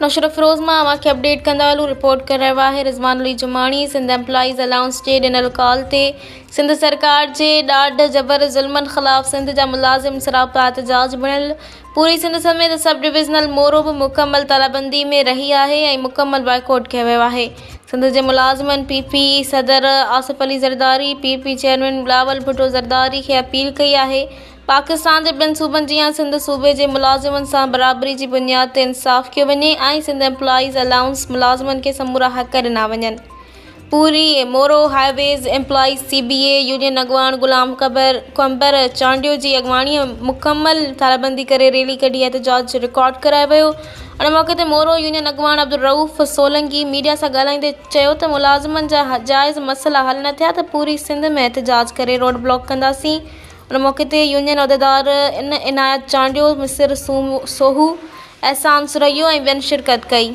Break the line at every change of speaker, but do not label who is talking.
نوشهروفيروز مان اوهان کي اپڊيٽ ڪندا هلون رپورٽ ڪري رهيو آهي رضوان علي جماڻي سنڌ ايمپلائيز الائونس جي ڏنل ڪال تي سنڌ سرڪار جي ڏاڍ جبر ظلمن خلاف سنڌ جا ملازم سراپا احتجاج بڻيل پوري سنڌ سميت سب ڊويزنل مورو به مڪمل تالابندي ۾ رهي آهي ۽ مڪمل بائيڪاٽ ڪيو ويو آهي سنڌ جي ملازمن پي پي صدر Asif Ali Zardari P P chairman Bilawal Bhutto Zardari کي اپيل ڪئي آهي پاڪستان جي ٻين صوبن جيان سنڌ صوبي جي ملازمن سان برابري جي بنياد تي انصاف ڪيو وڃي ۽ سنڌ ايمپلائيز الائونس ملازمن کي سمورا حق ڏنا وڃن. پوري Moro highways employees C B A union اڳواڻ غلام قمبر چانڊيو جي اڳواڻي مڪمل تالابندي ڪري ريلي ڪڍي احتجاج رڪارڊ ڪرايو ويو ان موقعي تي مورو يونين اڳواڻ عبدالرئوف سولنگي ميڊيا سان ڳالهائيندي چيو ته ملازمن جا جائز مسئلا حل نه ٿيا ته پوري سنڌ ۾ احتجاج ڪري روڊ بلاڪ ڪنداسين ان موقعي تي يونين عهديدار ان عنايت چانڊيو، مصر سوهو، احسان سرهيو ۽ ٻين شرڪت ڪئي.